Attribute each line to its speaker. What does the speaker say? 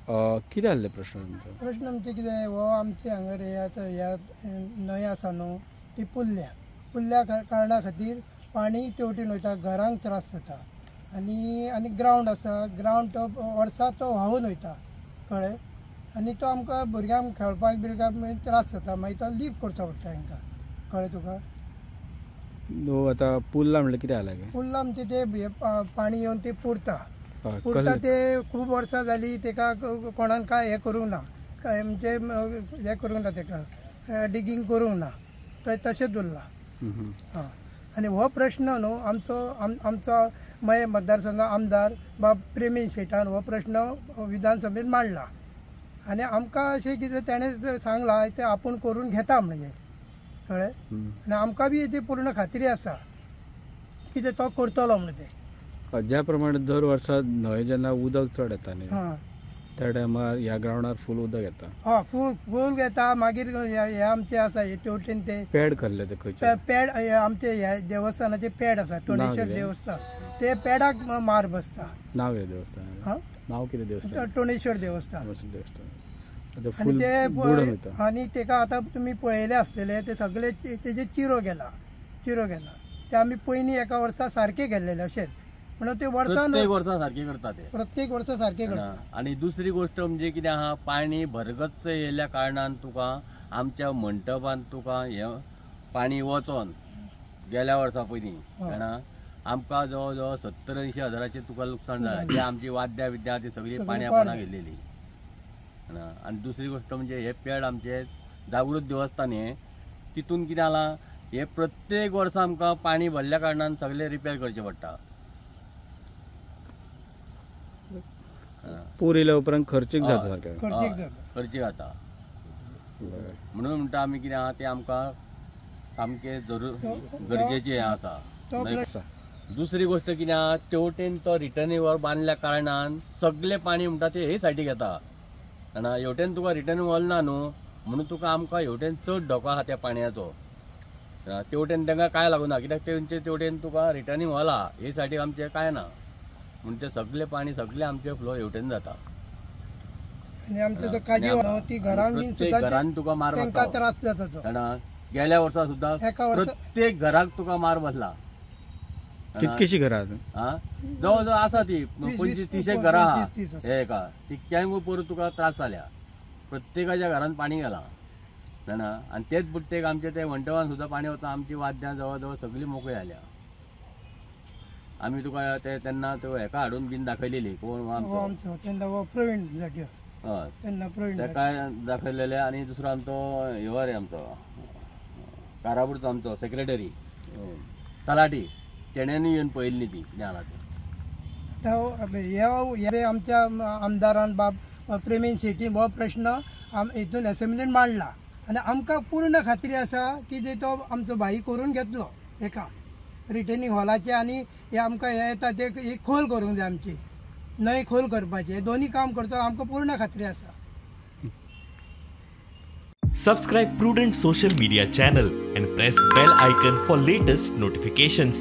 Speaker 1: कितें आहले प्रश्न तुमचो?
Speaker 2: प्रश्न म्हणजे कितें, हो आमचे हांगर हे आतां ह्या न्हंय आसा न्हू ती पुरल्या, पुरल्या कारणा खातीर पाणी तेवटेन वयता, घरांक त्रास जाता. आनी आनी ग्रावंड आसा, ग्रावंड तो वर्सा तो व्हांवून वयता, कळ्ळें. आनी तो आमकां भुरग्यांक खेळपाक बिरग्यांक मागीर त्रास जाता, मागीर तो लीप करचो पडटा तांकां, कळ्ळें तुका.
Speaker 1: न्हू आतां पुरला म्हणल्यार कितें जालां काय?
Speaker 2: पुरला म्हणजे ते पाणी येवन ते पुरता, पुरता ते खूब वर्सां जाली, ताका कोणान काय हें करूंक ना, काय म्हणजे हें करूंक ना, ताका डिगींग करूंक ना, तशेंच उरलां. हां, आनी हो प्रश्न न्हू आमचो आमचो मये मतदारसंघ आमदार बाब प्रेमीन शेटान हो प्रश्न विधानसभेत मांडला आनी आमकां अशें कितें तेणें सांगलां तें आपूण करून घेता म्हणजे, कळ्ळें. आनी आमकां बी ती पूर्ण खात्री आसा कितें तो करतलो म्हणून. तें
Speaker 1: ज्या प्रमाणे दर वर्सा न्हंय जेन्ना उदक चड येता न्ही त्या टायमार ह्या ग्रावंडार फूल उदक येता.
Speaker 2: हय, फूल फूल येता. मागीर हे आमचे आसा हे तेवटेन ते
Speaker 1: पेड करले, ते खंयचे
Speaker 2: पेड आमचे ह्या देवस्थानाचे पेड आसा, टोणेश्वर देवस्थान, ते पेडाक मार बसता.
Speaker 1: नांव कितें देवस्थान? नांव कितें देवस्थान?
Speaker 2: टोणेश्वर देवस्थान.
Speaker 1: देवस्थान.
Speaker 2: आनी ते आनी तेका आतां तुमी पळयले आसतले, ते सगळे तेजे चिरो गेला, चिरो गेला. ते आमी पयलीं एका वर्सा सारके गेल्लेले अशेंच म्हणून ते वर्सा
Speaker 3: प्रत्येक वर्सा सारके करता, ते
Speaker 2: प्रत्येक वर्सा सारके करता.
Speaker 3: आनी दुसरी गोष्ट म्हणजे कितें आहा, पाणी भरगच्च येयल्ल्या कारणान तुका आमच्या मंटपान तुका हें पाणी वचोन गेल्या वर्सा पयलीं जाणा आमकां जवळ जवळ 70-80 हजाराचें तुका लुकसाण जालां. जे आमची वाद्यां विद्यां ती सगळी पाण्या पाना गेल्लेली. आनी दुसरी गोष्ट म्हणजे हे पेड आमचे जागृत देवस्थान हे तितून कितें जालां, हे प्रत्येक वर्सा आमकां पाणी भरल्या कारणान सगळें रिपेर करचें पडटा.
Speaker 1: पूर येयल्या उपरांत खर्चीक जाता, सारकें
Speaker 3: खर्चीक जाता. म्हणून म्हणटा आमी कितें आहा तें आमकां सामकें जरूर गरजेचें हें आसा. दुसरी गोष्ट कितें आहा, तेवटेन तो रिटर्निंग वॉल बांदल्या कारणान सगळें पाणी म्हणटा तें हे सायडीक येता. जाणा, हेवटेन तुका रिटर्न वॉल ना न्हू, म्हणून तुका आमकां हेवटेन चड धोको आहा त्या पाणयाचो. तेवटेन तांकां कांय लागूना, कित्याक तेंचे तेवटेन तुका रिटर्निंग वॉल आहा, हे सायडीक आमचें कांय ना, म्हणून ते सगळे पाणी सगळे आमचे फ्लो हेवटेन जाता.
Speaker 2: आनी आमचे तो काजी ती घरान
Speaker 3: तुका मार बसता,
Speaker 2: त्रास जाता.
Speaker 3: जाणा, गेल्या वर्सा सुद्दां प्रत्येक घराक तुका मार बसला.
Speaker 1: कितकीशी घरां?
Speaker 3: जवळ जवळ आसा ती 25-30 घरां आहा हे एका तितक्यांकूय पोरूं तुका त्रास जाल्या, प्रत्येकाच्या घरान पाणी गेलां. जाणा, आनी तेच बुट्टेक आमचे ते मंटपान सुद्दां पाणी वता, आमची वाद्यां जवळ जवळ सगळीं मोकळी जाल्या. आमी तुका ते तेन्ना तो हेका हाडून बीन दाखयलेली, कोण
Speaker 2: आमचो प्रवीण,
Speaker 3: हय तेका दाखयलेले. आनी दुसरो आमचो ह्यो रे आमचो कारापूरचो आमचो सेक्रेटरी तलाटी, तेणेनूय येवन पळयल्ली ती कितें जालां तें.
Speaker 2: आतां आमच्या आमदारान बाब प्रेमीन शेटी हो प्रश्न हितून एसेंब्लीन मांडला आनी आमकां पूर्ण खात्री आसा की तो आमचो भाई करून घेतलो हेका रिटर्निंग हॉलाचे. आनी हे आमकां हें येता ते एक खोल करूंक जाय, आमची न्हंय खोल करपाचें, दोनी काम करता, आमकां पूर्ण खात्री आसा.
Speaker 4: Subscribe Prudent social media channel and press bell icon for latest notifications.